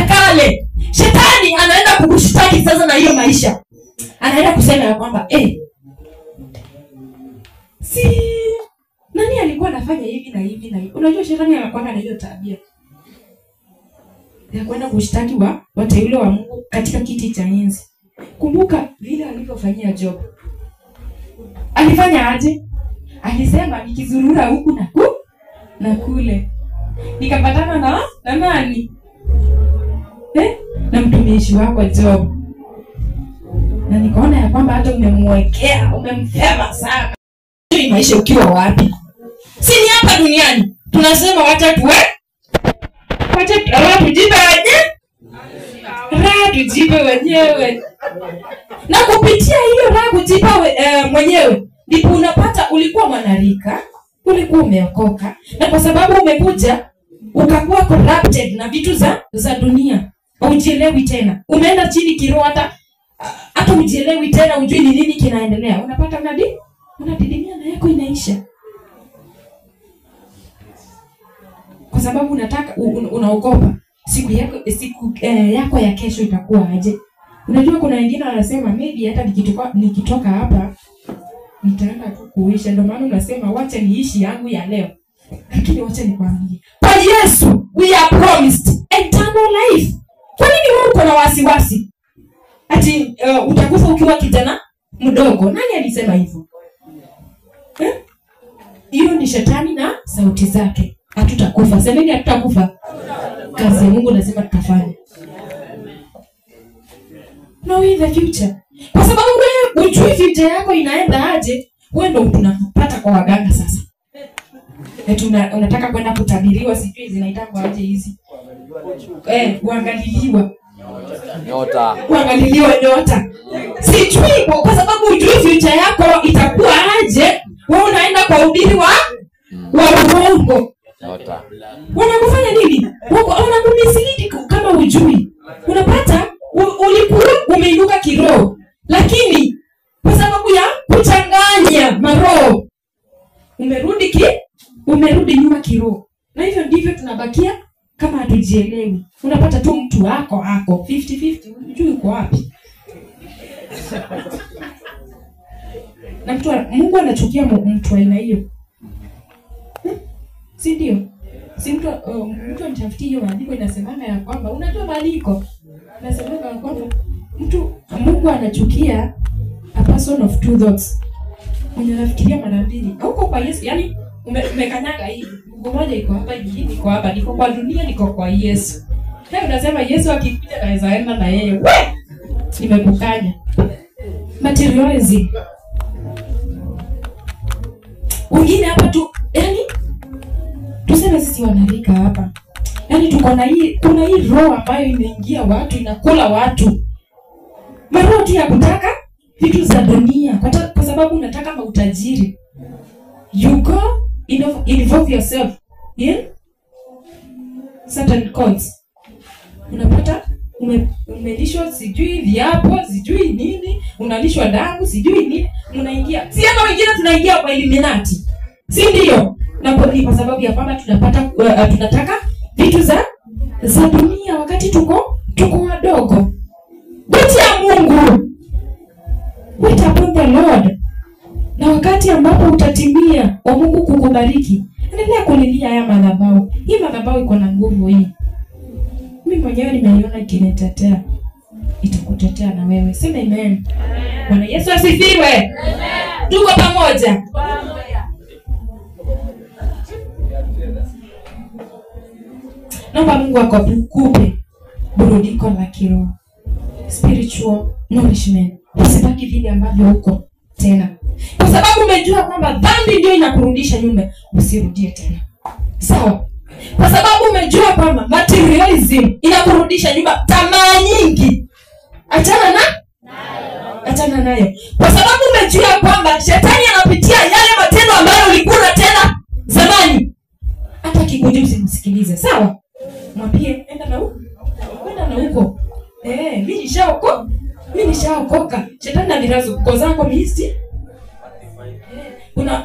Speaker 2: kale. Shetani anaenda kukushtaki sasa na hiyo maisha. Anaenda kusema ya kwamba si Nani alikuwa anafanya hivi na hivi na hivi? Unajua shetani anakuwa na hiyo tabia ya kwenda kushtaki wateule wa Mungu katika kiti cha enzi. Kumbuka vile alivyofanyia Job. Alifanya aje? Alisema nikizurura huku na na kule, nikapatana na nani? Na mtumishi wako Job. Na nikaona ya kwamba hata umemwekea, umemfeva sana. Hii maisha ukiwa wapi? Si ni hapa duniani. Tunasema wacha tuwe. Wacha tujipe wenyewe. Raha tujipe wenyewe. Na kupitia hiyo raha kujipa mwenyewe, ndipo unapata ulikuwa mwanarika, ulikuwa umeokoka, na kwa sababu umekuja ukakuwa corrupted na vitu za dunia. Hujielewi tena. Umeenda chini kiroho, hata hujielewi tena, hujui ni nini kinaendelea. Unapata unadidimia na yako inaisha. Kwa sababu unataka unaogopa siku yako ya kesho itakuwa aje. Unajua kuna wengine wanasema maybe hata nikitoka hapa nitaenda tu kuishi, ndio maana unasema wacha niishi yangu ya leo. Lakini wacha nikwambie, kwa Yesu we are promised eternal life. Kwa nini wewe uko na wasiwasi ati utakufa ukiwa kijana mdogo? Nani alisema hivyo? Hiyo ni shetani na sauti zake. Hatutakufa. Semeni hatutakufa. Kazi ya Mungu lazima tutafanya. No, in the future. Kwa sababu wewe hujui future yako inaenda aje, wewe ndio tunapata kwa waganga sasa. Eti unataka kwenda kutabiriwa, sijui zinaitangwa aje hizi. Kuangaliliwa.
Speaker 6: Nyota.
Speaker 2: Kuangaliliwa nyota. Sijui kwa sababu hujui future yako itakuwa aje, wewe unaenda kwa ubiri wa uongo.
Speaker 6: Nyota.
Speaker 2: Wanakufanya nini? Wanakumislead kama hujui. Unapata ulikuwa umeinuka kiroho, lakini kwa sababu ya kuchanganya maroho umerudi nyuma kiroho. Na hivyo ndivyo tunabakia kama hatujielewi. Unapata tu mtu wako 50-50, hujui uko wapi. Na mtu Mungu anachukia mtu aina hiyo. Si ndio? Si mtu anitafutie hiyo maandiko inasemanga ya kwamba unajua maandiko. Inasemanga ya kwamba mtu Mungu anachukia a person of two thoughts. Mwenye anafikiria mara mbili. Huko kwa Yesu, yani umekanyaga hivi. Mungu mmoja iko hapa, nyingine iko hapa, niko kwa dunia, niko kwa Yesu. Leo unasema Yesu akikuja naweza enda na yeye. We! Nimekukanya. Materialism. Wengine hapa tu, yani tuseme sisi wanarika hapa. Yaani tuko na hii, kuna hii roho ambayo imeingia watu, inakula watu. Maroho tu ya kutaka vitu za dunia kwa sababu unataka mautajiri. You go involve yourself in certain cults. Unapata umelishwa sijui viapo, sijui nini, unalishwa damu, sijui nini, unaingia. Si hata wengine tunaingia kwa Illuminati. Si ndio? Na kwa sababu ya kwamba tunapata tunataka vitu za dunia wakati tuko wadogo. Wait Mungu. Wait upon the Lord. Na wakati ambapo utatimia wa Mungu kukubariki, endelea kulilia haya madhabahu. Hii madhabahu iko na nguvu hii. Mimi mwenyewe nimeiona ikinitetea. Itakutetea na wewe. Sema amen. Bwana Yesu asifiwe. Amen. Tuko pamoja. Naomba Mungu akupe burudiko la kiroho, spiritual nourishment. Usibaki vile ambavyo uko tena, kwa sababu umejua kwamba dhambi ndio inakurudisha nyuma, usirudie tena. Sawa? Kwa sababu umejua kwamba materialism inakurudisha nyuma, tamaa nyingi, achana nayo. Kwa sababu umejua kwamba shetani anapitia yale matendo ambayo ulikuwa unatenda zamani, hata akikuja usimsikilize. Sawa? Mwambie enda na huko, kwenda na huko. Mimi nishaokoka. Shetani na virazo zako misti.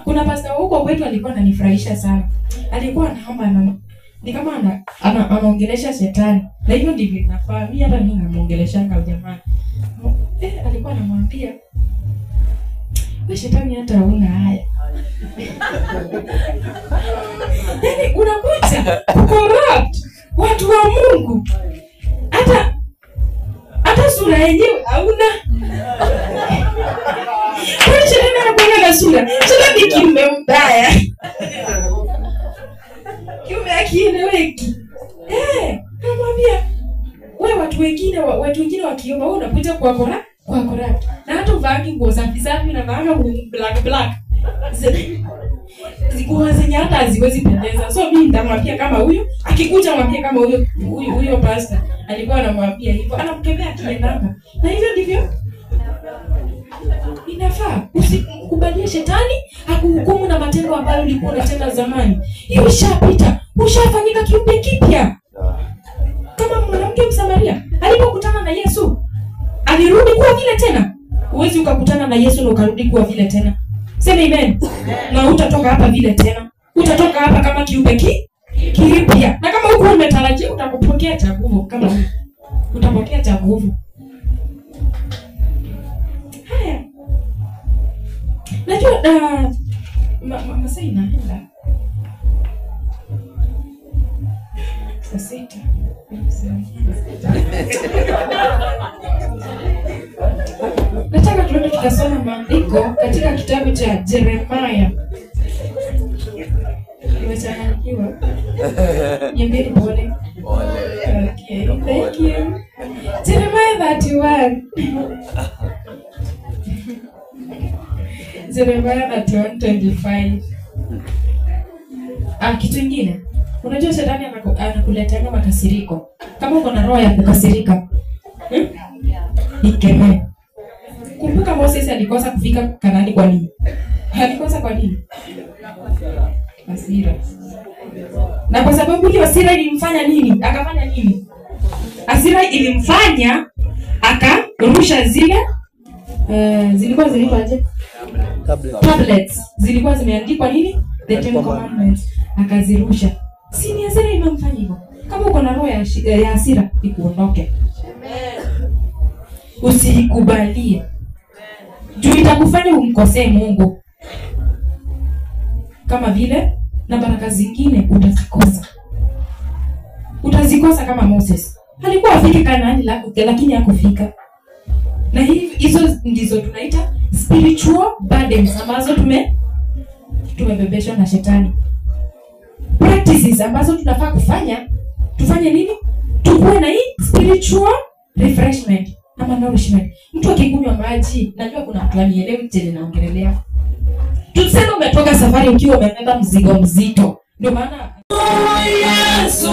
Speaker 2: Kuna pastor huko kwetu alikuwa ananifurahisha sana. Alikuwa anaomba ni kama anaongelesha shetani. Na hivyo ndivyo inafaa. Mimi hata mimi namuongeleshanga jamani. Alikuwa anamwambia, wewe shetani hata huna haya.
Speaker 4: Yaani unakuja kucorrupt watu wa Mungu. Hata sura yenyewe hauna. Kwani shetani anakuwa na sura? Shetani ni kiumbe mbaya. Kiumbe hakieleweki. Namwambia wewe, watu wengine wakiomba wewe unakuja kwa corrupt. Na hata uvaangi nguo safi safi na vaanga black black. Zikuwa zenye hata haziwezi pendeza. So mimi nitamwambia kama huyu, akikuja mwambie kama huyo pastor alikuwa anamwambia hivyo, anamkemea akiendanga. Na hivyo ndivyo inafaa. Usikubalie shetani akuhukumu na matendo ambayo ulikuwa unatenda zamani. Hiyo ishapita. Ushafanyika kiumbe kipya. Kama mwanamke Msamaria alipokutana na Yesu, alirudi kuwa vile tena. Huwezi ukakutana na Yesu na ukarudi kuwa vile tena. Sema amen. Na utatoka hapa vile tena. Utatoka hapa kama kiumbe kipya. Na kama huko umetarajia utakupokea cha nguvu kama huyu. Utapokea cha nguvu. Haya. Najua Masai inaenda. 6. Nataka tuende tukasoma maandiko katika kitabu cha Jeremiah. Nimechanganyikiwa. Niambieni pole. Okay, thank you. Jeremiah 31. Jeremiah 31:25. Kitu kingine. Unajua shetani anakuletea makasiriko. Kama uko na roho ya kukasirika, ikemee. Kumbuka Moses alikosa kufika Kanaani kwa nini? Alikosa kwa nini? Hasira. Na kwa sababu hiyo hasira ilimfanya nini? Akafanya nini? Hasira ilimfanya akarusha zile zilikuwa ziliitwaje? Tablets. Zilikuwa zimeandikwa nini? The Ten Commandments. Akazirusha. Si ni hasira imemfanya hivyo? Kama uko na roho ya hasira, ikuondoke. Usikubalie. Juu itakufanya umkosee Mungu. Kama vile na baraka zingine utazikosa. Utazikosa kama Moses. Alikuwa afike Kanaani lakini hakufika. Na hizo ndizo tunaita spiritual burdens ambazo tumebebeshwa na shetani. Practices ambazo tunafaa kufanya, tufanye nini? Tukuwe na hii spiritual refreshment ama nourishment. Mtu akikunywa maji, najua kuna watu wanielewi tena naongelelea. Tuseme umetoka safari ukiwa umebeba mzigo mzito. Ndio maana Yesu